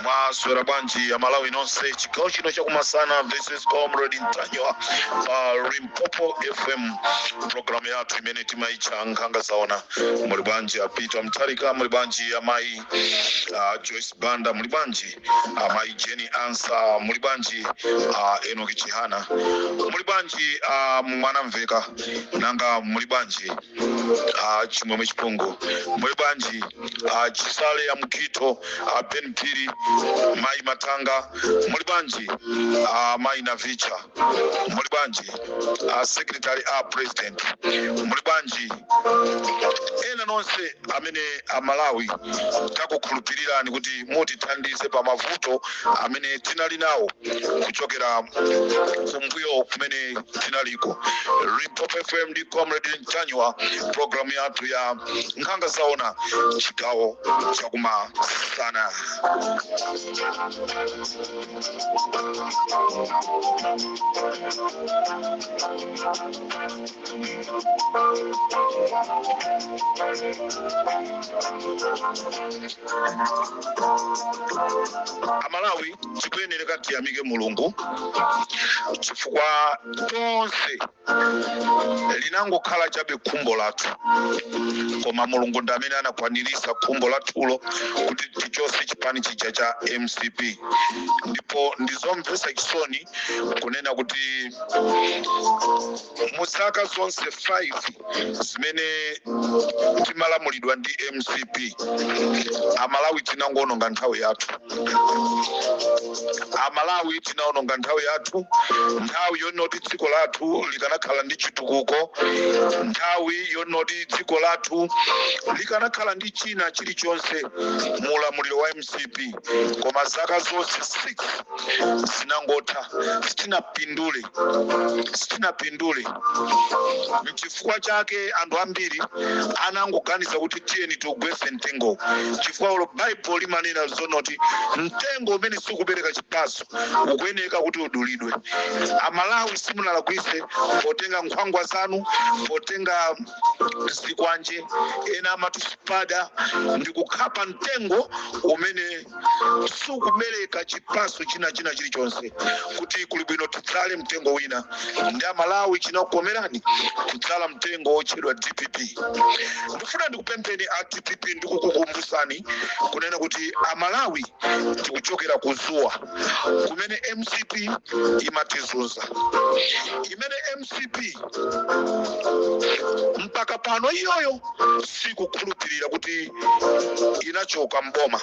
Mwaswera bwanji Amalawi nonse chigawo chino chakumasana? This is Comrade Ntanyiwa pa Limpopo FM, programu yathu imene timaitcha Nkhanga Zaona. Muli bwanji a Peter Mutharika? Muli bwanji amayi Joyce Banda? Muli bwanji amayi Jenny Ansa? Muli bwanji Enoki Chihana? Muli bwanji Mwanamveka? Nanga muli bwanji Chimwemwe Chipungu? Muli bwanji Chisale ya Mkito, Ben Phiri, mayi Matanga? Muli bwanji mayi Navicha? Muli bwanji secretary a president? Muli bwanji ena nonse amene Amalawi takukhulupirirani kuti mutithandize pa mavuto amene tinali nawo kuchokera kumbuyo kumene tinaliko? Limpopo FM ndi Comrade Ntanyiwa, programu yathu ya Nkhanga Zaona, chigawo chakumasana. Amalawi tikuyenereka tiyamike Mulungu, chifukwa tonse linangokhala chabe khumbo lathu, koma Mulungu ndi amene anakwanirisa khumbo lathulo kuti tichose chipani chija cha MCP. Ndipo ndizomvetsa chisoni kunena kuti mu zaka zonse 5 zimene timalamulidwa ndi MCP, Amalawi tinangoononga nthawi yathu. Amalawi tinaononga nthawi yathu, nthawi yonoti dziko lathu likanakhala ndi chitukuko, nthawi yonoti dziko lathu likanakhala ndi china chilichonse mu ulamuliro wa MCP. Koma zaka zonse 6 zinangotha, sitinapindule, sitinapindule. Nchifukwa chake anthu ambiri anangoganiza kuti tiyeni tiugwetse mtengo, chifukwa ulo Baibulo limanena zonoti mtengo umene sikupereka chipaso ukuyeneka kuti udulidwe. Amalawi simunalakwise potenga nkhwangwa zanu, potenga zikwanje, ena amati spada, ndi kukhapa mtengo umene sukubereka chipaso china china chilichonse, kuti kuli bwino tidzale mtengo wina. Ndi Amalawi chinakukomerani kudzala mtengo wotchedwa DPP. Ndifuna ndikupempheni a DPP, ndikukukumbusani kunena kuti Amalawi tikuchokera kuzuwa kumene MCP imatizunza, imene MCP mpaka pano iyoyo sikukhulupirira kuti inachoka mboma.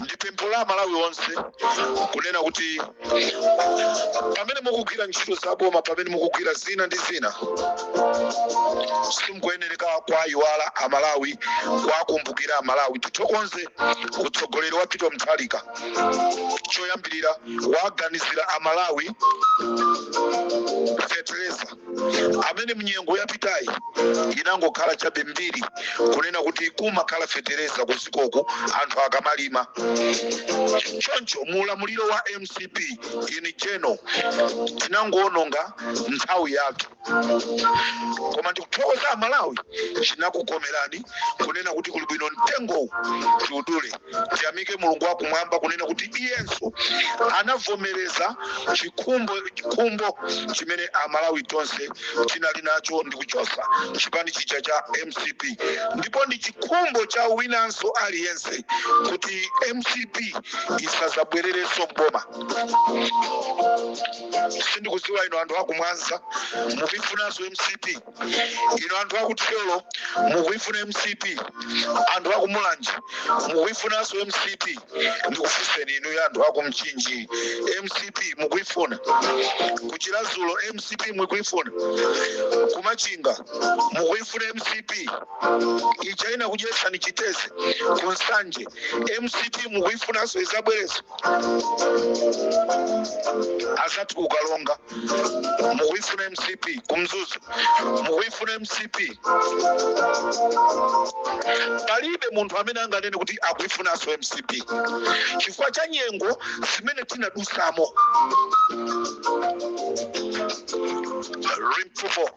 Ndi pempho la Amalawi onse kunena kuti pamene mukugwira ntchito za boma, pamene mukugwira zina ndi zina, simukuyenereka kwayiwala Amalawi, kwakumbukira Amalawi. Tithokoze utsogoleri wa Peter Mutharika. Choyambirira, waganizira Amalawi fetereza amene mnyengo yapitayi inangokhala chabe mbiri kunena kuti kumakhala fetereza kuzikoku anthu akamalima. Choncho mu ulamuliro wa MCP in general tinangoononga nthawi yathu. Koma ndikuthokoza Amalawi, chinakukomerani kunena kuti kuli bwino mtengowu tiudule. Tiyamike Mulungu wakumwamba kunena kuti iyenso anavomereza chikhumbo chimene Amalawi tonse tinali nacho ndi kuchosa chipani chija cha MCP. Ndipo ndi chikhumbo cha winanso aliyense kuti MCP isazabwererenso mboma. Sindikudziwa inu anthu akumwanza mukuifunanso MCP, inu anthu akuthyolo mukuifuna MCP, anthu akumulanje mukuifunanso MCP. Ndikufunseni inu anthu akumchinji, MCP mukuifuna? Kuchiradzulu MCP mukuifuna? Kumachinga mukuifuna MCP? Ija inakudyetsani chiteze kunsanje, MCP mukuifunanso izabwereso? Azathu kukalonga mukuifuna MCP? Kumzuzu mukuifuna MCP? Palibe munthu amene anganene kuti akuifunanso MCP chifukwa cha nyengo zimene tinadusamo. Limpopo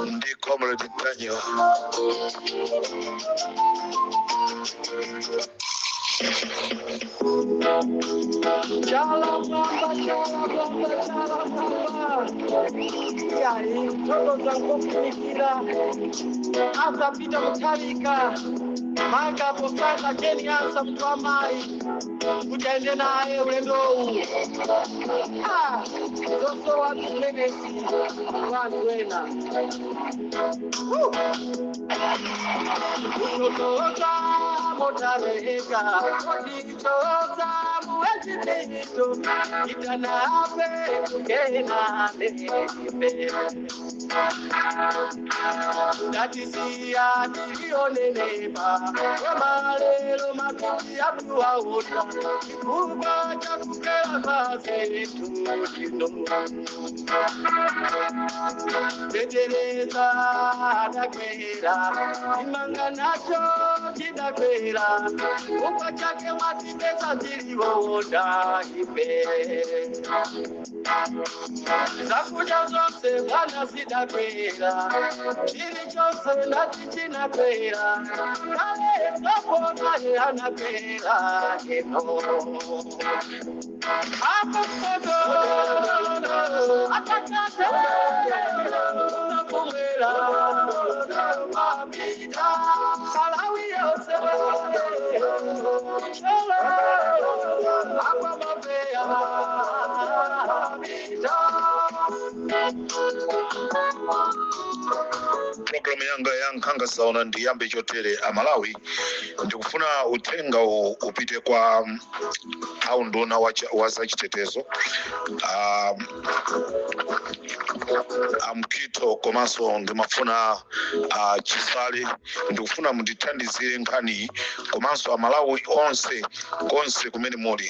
ndi Comrade Daniel. Chala mwamba, chala mwamba, chala mwamba. Yayi, thokoza nkofunikira azapita kuthalika manga posaka Jane Ansah mtu wa mayi kuti aende naye ulendowu. Ah, zosowa zimenezi wanthu ena. Kutotoza motareka kutitoza muwechitito itanape kukenane tatisiya tilionenepa koma lero matupi atuwaona chifukwa chakukera kwazetu tino tetereza adakwera chimanga nacho chidakwera chifukwa chake mwatipeza tiliwonda ife. Zakudya zonse bwana zidakwera, chilichonse ndati chinakwera, kale sopo naye anakwera ino apopoto atakate kumwera mapita Malawi yonse cholo akwa mapea mapita. Programu yanga ya Nkhanga Zaona ndiyambe chotere. Amalawi, ndikufuna uthenga upite kwa aunduna wa zachitetezo, amkito, komanso ndimafuna Chisale. Ndikufuna mundithandizire nkhaniyi komanso Amalawi onse konse kumene muli.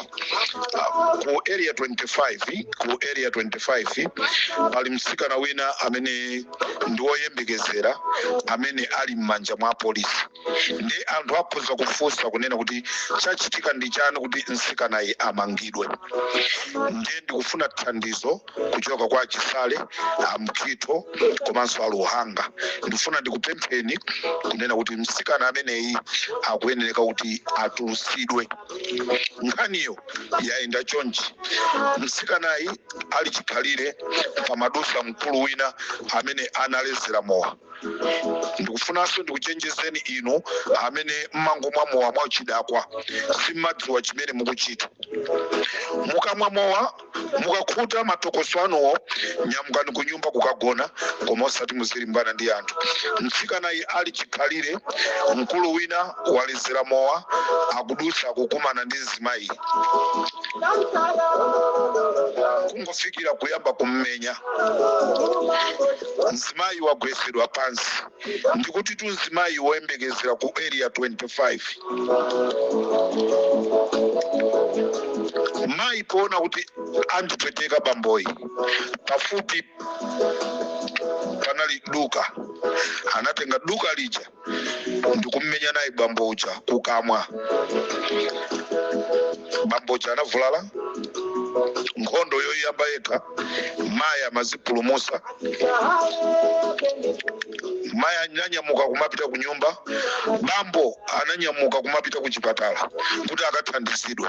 Ku Area 25, ku Area 25 pali mtsikana wina amene ndi woyembekezera amene ali m'manja mwa polisi. Ndi anthu akhoza kufunsa kunena kuti chachitika ndi chani kuti mtsikanayi amangidwe. Ndiye ndikufuna thandizo kuchoka kwa Chisale, amkhitho komanso aluhanga. Ndikufuna ndikupempheni kunena kuti mtsikana ameneyi akuyenereka kuti atulusidwe. Nkhaniyo yayenda chonchi: mtsikanayi ali chikhalire pamadusa mkulu wina amene analezera mowa. Ndikufunanso ndikuchenjezeni inu amene mmangomwa mowa mwachidakwa, simmadziwa chimene mukuchita. Mukamwa mowa, mukakhuta matokoso anuwo, nyamukani ku nyumba kukagona, koma osati muzilimbana ndi anthu. Mtsikanayi ali chikhalire, mkulu wina walezera mowa, akudusa, akukumana ndi mzimayi, kungofikira kuyamba kummenya. Mzimayi wagwesedwa pansi. Ndikuti tu mzimayi woyembekezera ku Area 25. Mayi poona kuti andipweteka bamboyi, pafupi panali duka, anatenga duka lija ndikummenya naye bambo uja kukamwa. Bambo uja anavulala. Nkhondo yoyamba yekha mayi amazipulumusa. Mayi ananyamuka kumapita ku nyumba, bambo ananyamuka kumapita ku chipatala kuti akathandizidwe.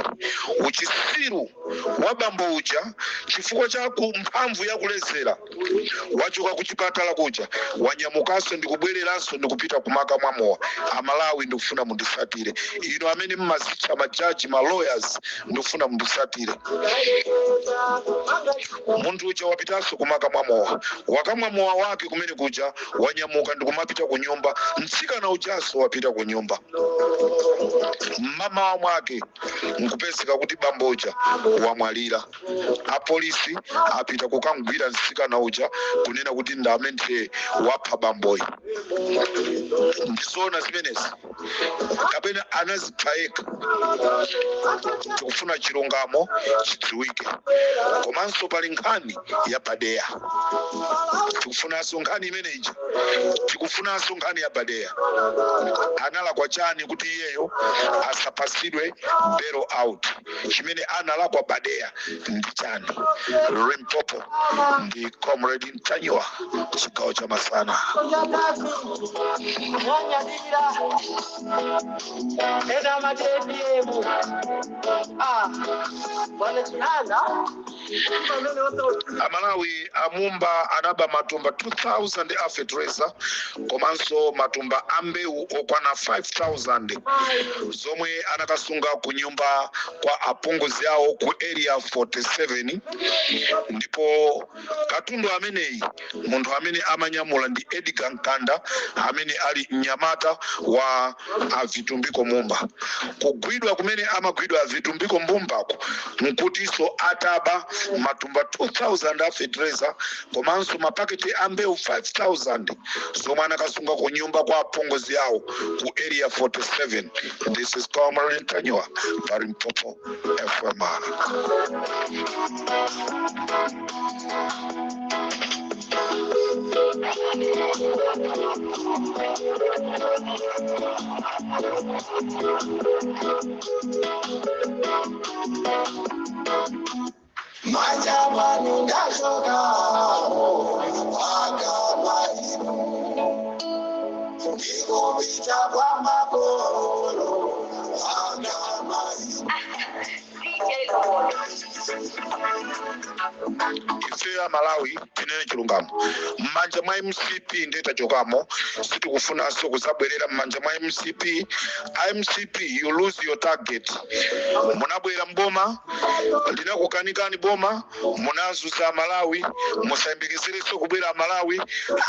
Uchisiru wa bambo uja, chifukwa cha ku mphamvu ya kulezera, wachoka ku chipatala kuja, wanyamukanso ndikubwereranso ndikupita kumaka mwamowa. Amalawi, ndikufuna mundisatire. Ino amene mmazitcha majaji, ma lawyers, ndikufuna mundisatire. Munthu uja wapitanso kumaka mwamowa, wakamwa mowa wake kumene kuja, wanyamuka ndikumapita ku nyumba. Mtsikana ujanso wapita ku nyumba. Mmamawa mwake nkupezeka kuti bambo uja wamwalira. Apolisi apita kukangwira mtsikana uja kunena kuti ndi amene wapha bamboyi. Ndizoona zimenezi kapena anazipha yekha? Tikufuna chilungamo chidziwike. Komanso pali nkhani ya Badeya. Tikufunanso nkhani imene ija, tikufunanso nkhani ya Badeya. Analakwa chani kuti iyeyo asapasidwe bail out? Chimene analakwa Badeya ndi chani? Limpopo ndi Comrade Ntanyiwa, chigawo cha masana. Mwanyadira ena ma ATM, ah, bwana Chihana pamene wose. Amalawi, amumba anaba matumba 2000 a fertilizer komanso matumba a mbewu okwana 5000 zomwe anakasunga ku nyumba kwa apongozi awo ku Area 47. Ndipo katundu ameneyi, munthu amene amanyamula ndi Edgar Mkanda, amene ali mnyamata wa Avitumbiko Mumba. Kugwidwa kumene amagwidwa Avitumbiko Mumbako nkutinso ataba matumba 2000 a fertilizer komanso mapaketi a mbewu 5000 zomwe anakasunga ku nyumba kwa apongozi awo ku Area 47. This is Comrade Ntanyiwa pa Limpopo FM. Manja mwanu ndachokamo akamaimu ndikupita kwa makolo akamaimu. DJ Lord. Ife ya Malawi tinene chilungamo, m'manja mwa MCP ndetachokamo, sitikufunanso kuzabwerera m'manja mwa MCP. MCP, you lose your target. Munabwera mboma, linakukanikani boma, munazuza Malawi. Musayembekezerenso kubwera Amalawi.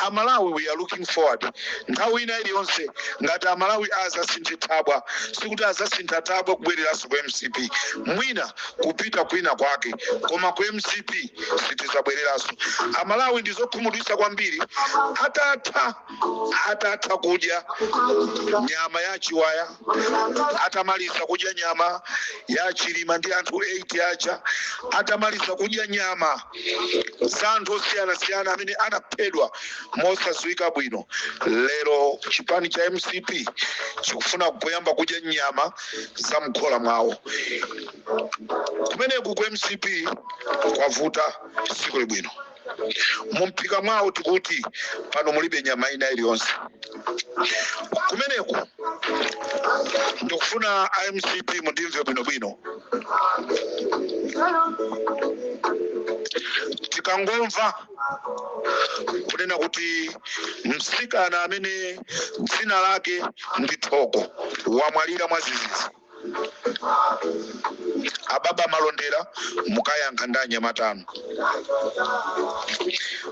Amalawi, we are looking forward nthawi ina iliyonse ngati Amalawi azasinthe thabwa. Sikuti azasintha thabwa kubwereranso ku MCP, mwina kupita kwina kwake, koma ku MCP sitizabwereranso. Amalawi, ndizokhumudwitsa kwambiri. Atatha kudya nyama ya chiwaya, atamaliza kudya nyama ya Chilima ndi anthu 8 aja, atamaliza kudya nyama za anthu osiyanasiyana amene anaphedwa mosadziwika bwino, lero chipani cha MCP chikufuna kuyamba kudya nyama za mkhola mwawo. Kumeneku ku MCP kwavuta, sikuli bwino. Mumphika mwawo tikuti pano mulibe nyama ina iliyonse kumeneku. Ndikufuna iMCP mundimve bwinobwino. Tikangomva kunena kuti mtsikana amene dzina lake ndi Thoko wamwalira mwazizizi, ababa Malondera, mukayankha ndi anyamatano.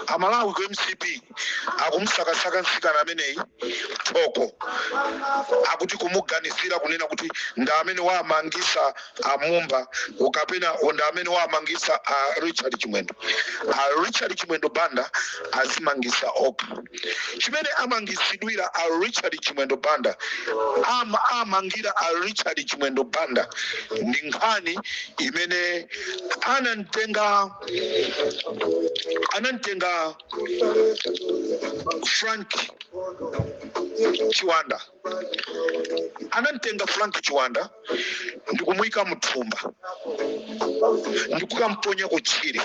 Amalawi, ku MCP akumusakasaka mtsikana ameneyi Thoko, akuti kumuganizira kunena kuti ndi amene wamangisa amumba kapena ndi amene wamangisa a Richard Chimwendo. A Richard Chimwendo Banda azimangisa okha. Chimene amangisidwira a Richard Chimwendo Banda, amangira a Richard Chimwendo Banda ndi nkhani imene anamtenga Frank. Chiwanda anamtenga Frank Chiwanda ndikumuyika mthumba ndikukamponya kutchire.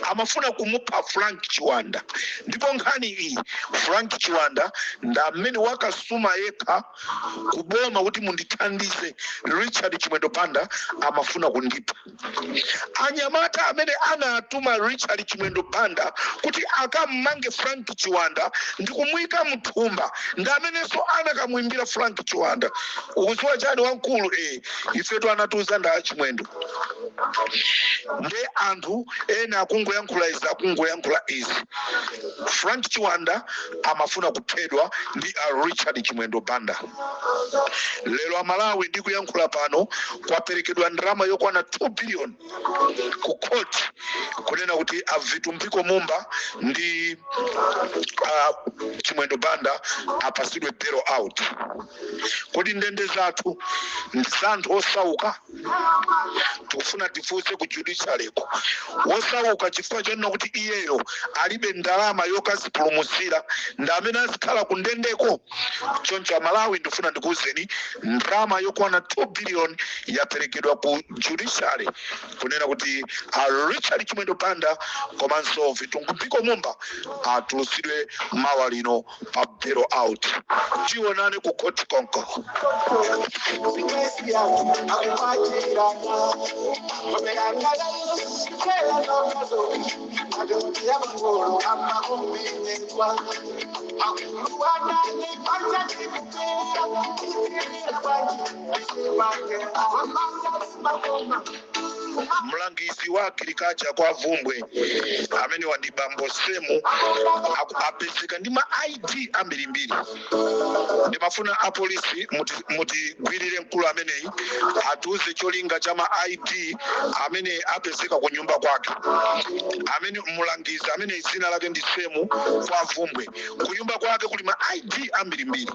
Amafuna kumupha Frank Chiwanda. Ndipo nkhani iyi, Frank Chiwanda ndi amene wakasuma yekha kuboma kuti mundithandize, Richard Chimwendo Banda amafuna kundipha. Anyamata amene anatuma Richard Chimwendo Banda kuti akammange Frank Chiwanda ndikumuyika mthumba ndi amenenso anakamwimbira Frank Chiwanda: "Ukudziwa chani, wamkulu? Ifetu anatiuza nda Chimwendo." Nde anthu ena akungoyankhula izi, akungoyankhula izi. Frank Chiwanda amafuna kuphedwa ndi a Richard Chimwendo Banda. Lero Amalawi, ndikuyankhula pano, kwaperekedwa ndalama yokwana 2 billion ku court kunena kuti a Vitumbiko Mumba ndi Chimwendo Banda apasidwe bail out. Kodi ndende zathu ndi za anthu osauka? Tikufuna tifunse ku judiciary-ko. Wosauka chifukwa chonena kuti iyeyo alibe ndalama yokazipulumutsira ndi amene azikhala ku ndendeko choncho? Amalawi, ndifuna ndikuwuzeni, ndalama yokwana 2 billion yaperekedwa ku judiciary kunena kuti a Richard Chimwendo Banda komanso Vitumbiko Mumba atulutsidwe mawa lino pa bail out. Tionane ku court konko. Sikesi yake akupatirana oberangala nokazo adoti yabangolo amakumbinyekwa akuluwanani panjakikupira itirira banji isibange amanga makoma. Mlangizi wa agriculture kwa Vumbwe amene wandi bambo Semu apezeka ndi ma ID ambirimbiri. Ndimafuna apolisi mutigwirire mkulu ameneyi, atiuze cholinga cha ma ID amene apezeka ku nyumba kwake. Amene mulangizi amene dzina lake ndi Semu kwa Vumbwe, ku nyumba kwake kuli ma ID ambirimbiri.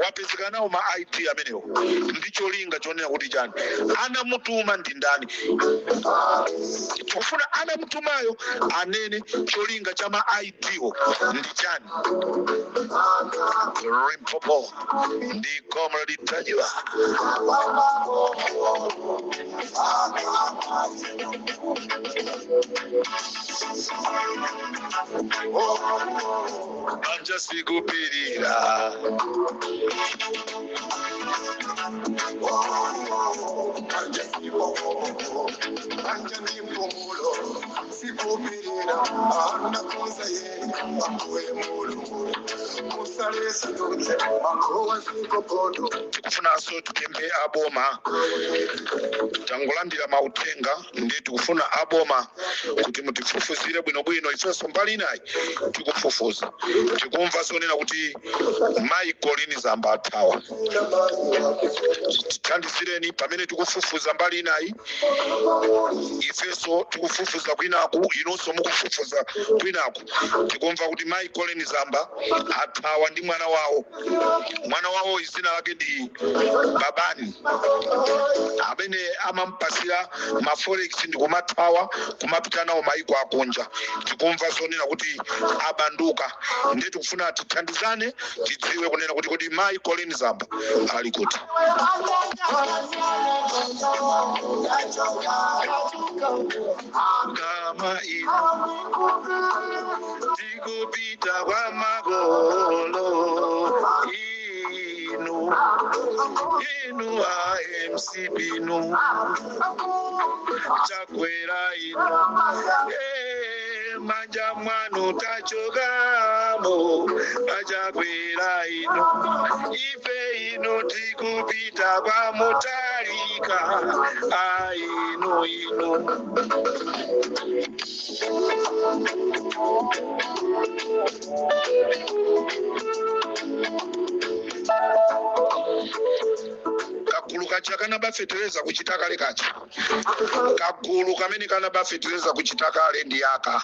Wapezeka nawo ma ID amenewo ndi cholinga chonena kuti chani? Anamutuma ndi ndani? Tikufuna anamutumayo anene cholinga cha ma ID wo ndi chani. Limpopo ndi Comrade Tajiwa. Banja sikupirira. Banja ndipo, banja ni mpumulo, sikupirira anakuza ye ambuye Mulungu musalesa dutse makowa sikopodo. Tikufunanso tipemphe aboma. Tangolandira mauthenga, ndi tikufuna aboma kuti mutifufuzire bwinobwino. Ifenso mbali inayi tikufufuza, tikumva zonena kuti mayi Colleen Zamba athawa. Tithandizireni pamene tikufufuza mbali inayi, ifenso tikufufuza kwinaku, inunso mukufufuza kwinaku. Tikumva kuti mayi Colleen Zamba athawa ndi mwana wawo. Mwana wawo izina lake ndi Babani, amene amampasira ma forex ndi kumathawa kumapita nawo maiko akunja. Tikumva zonena kuti abanduka, ndiye tikufuna tithandizane, tidziwe kunena kuti kodi mayi Colleen Zamba ali kuti? Kama inu tikupita kwa makolo inu, inu a MCP inu, Chakwera inu, manja mwanu tachokamo. Achakwera inu, ife inu tikupita kwa Mutalika ainu inu. Kagulu. Kagulu kaja kanaba fetereza kuchitakale kacha, kagulu kamene kanaba fetereza kuchitakale ndi aka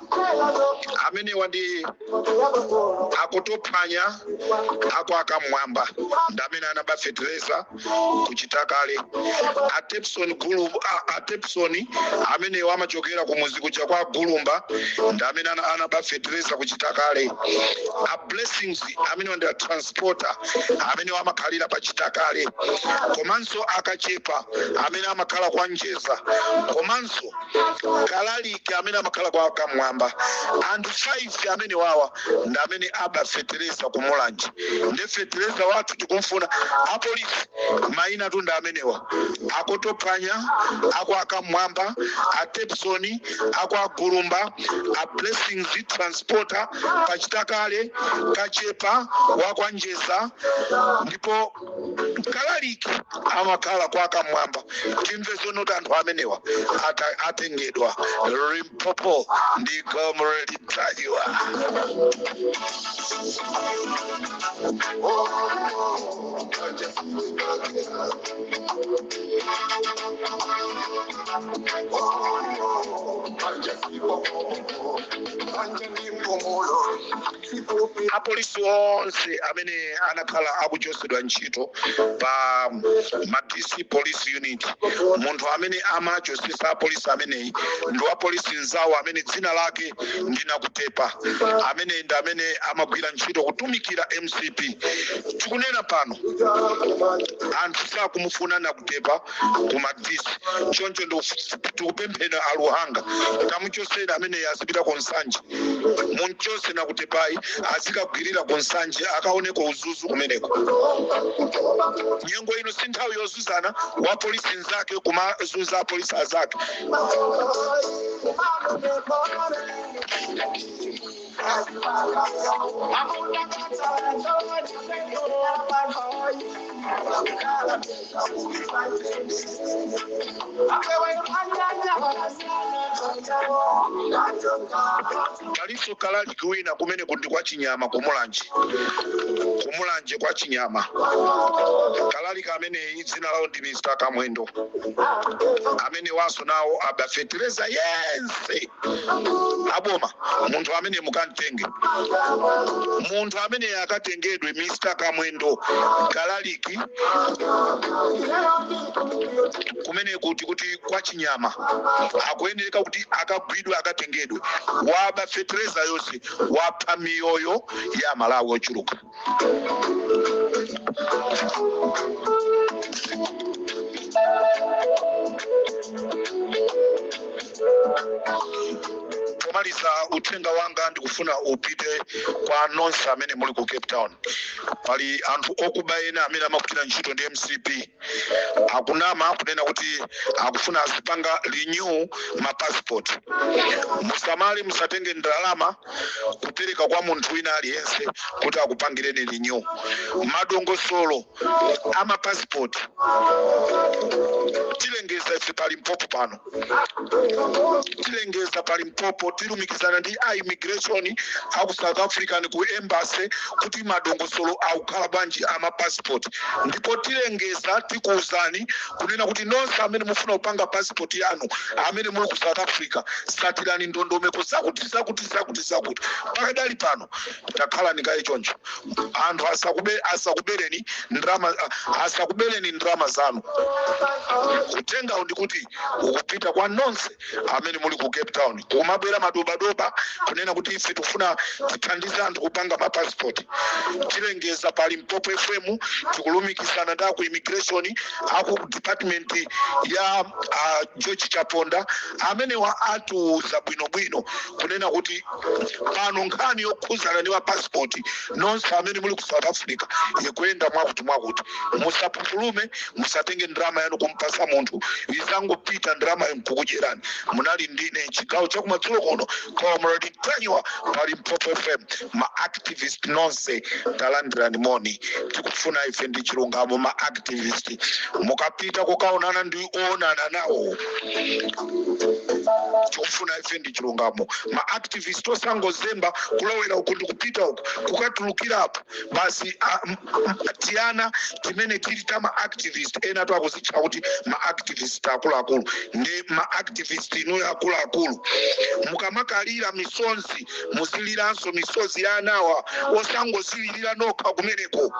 amenewa ndi akutophwanya ako akamwamba, ndi amene anaba fetereza kuchitakale. Atepson gulu, Atepson amenewa amachokera kumuzi kuja kwa Gulumba, ndi amene anaba fetereza kuchitakale. A Blessings amenewa ndi a transporter amene amakhalira pa Chitakale, komanso Akachepa amene amakhala kwa Njeza, komanso Kalaliki amene amakhala kwa Kamwamba. Anthu 5 amene wawa ndi amene aba fetereza ku Mulanje, ndi fetereza wathu tikumfuna. Apolisi, mayina tu ndi amenewa: Akotophwanya ako Akamwamba, Atepsoni ako Agulumba, a Blessings transporter pachitakale, Kachepa wakwanjeza, ndipo Kalaliki amakhala kwa Kamwamba. Timve zonoti anthu amenewa atengedwa. Limpopo ndi Comrade Ntanyiwa. Apolisi onse amene anakhala akuchosedwa ntchito pa Madisi Police Unit, munthu amene amachosesa apolisi ameneyi ndi wapolisi nzawo amene dzina lake ndinakutepa, amene ndi amene amagwira ntchito kutumikira MCP. Tikunena pano anthu sakumufuna Nakutepa ku Madisi. Choncho tikupemphera aluhanga, tamuchosera ameneyi azipita ku Nsanje. Munchose Nakutepayi azikagwirira ku Nsanje, akaoneko uzuzu kumeneko. Nyengo ino si nthawi yozuzana, wa polisi nzake kumazunza apolisi azake. Palinso Kalaliki wina kumene kuti kwa Chinyama kumulanje, kumulanje kwa Chinyama. Kalaliki ameneyi dzina lawo ndi Mr Kamwendo. Amene waso nawo abafetereza yense. Aboma, munthu amene mukamtenge, munthu amene akatengedwe, Mr Kamwendo Kalaliki kumene kuti kwa Chinyama, akuyenereka kuti akagwidwe, akatengedwe. Waba fetereza yonse, wapha miyoyo ya Malawi ochuluka. Pomaliza uthenga wanga, ndikufuna upite kwa nonse amene muli ku Cape Town. Pali anthu okuba ena amene amagwira ntchito ndi MCP, akunama kunena kuti akufuna azipanga renew ma passport. Musamale, musatenge ndalama kupereka kwa munthu wina aliyense kuti akupangireni renew. Madongosolo ama passport tilengeza ife pa Limpopo pano, tilengeza pa Limpopo, tilumikizana ndi a immigration aku South African ku embassy kuti madongosolo akukhala bwanji ama passport. Ndipo tilengeza, tikuwuzani kunena kuti nonse amene mufuna kupanga passport yanu amene muli ku South Africa, satirani ndondomeko zakuti, zakuti, zakuti, zakuti. Pakadali pano takhalani kaye choncho. Anthu asakubereni ndrama, asakubereni ndrama zanu. Uthengawu ndikuti ukupita kwa nonse amene muli ku Cape Town. Kumabwera madobadoba kunena kuti ife tikufuna tithandize anthu kupanga mapassport, tilengeza pa Limpopo FM. Tikulumikizana ndi aku immigration, aku department ya George Chaponda, amenewa atiuza bwinobwino kunena kuti pano nkhani yokhuzana ndi mapassport, nonse amene muli ku South Africa, ikuyenda mwakuti mwakuti. Musapupulume, musatenge ndrama yanu kumpasa munthu, izangopita ndrama nkukudyerani. Munali ndine chigawo chakumadzulo kuno, Comrade Ntanyiwa pa Limpopo FM. Ma activist nonse, talandirani moni. Tikufuna ife ndi chilungamo. Ma activist, mukapita kukaonana ndi oonana nawo. Tikufuna ife ndi chilungamo. Ma activist osangozemba kulowera uku ndikupita uku, kukatulukirapo basi. Tiyana timene tili ta ma activist, ena tu akuzitcha kuti ma activist akuluakulu. Ndi ma activist inuyo akuluakulu, mukamakalira misonzi, muziliranso misozi ya anawa, osangozilirira nokha kumeneko.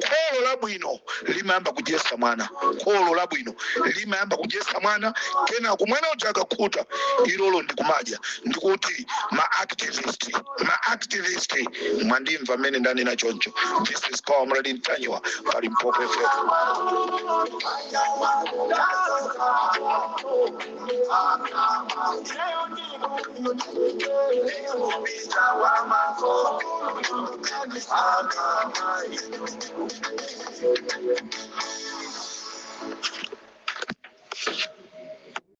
Kholo labwino limayamba kudyesa mwana, kholo labwino limayamba kudyesa mwana, kenako mwana uja akakhuta, ilolo ndikumadya. Ndikuti ma activist, ma activist, mwandimva mmene ndanena choncho? This is Comrade Ntanyiwa pa Limpopo FM.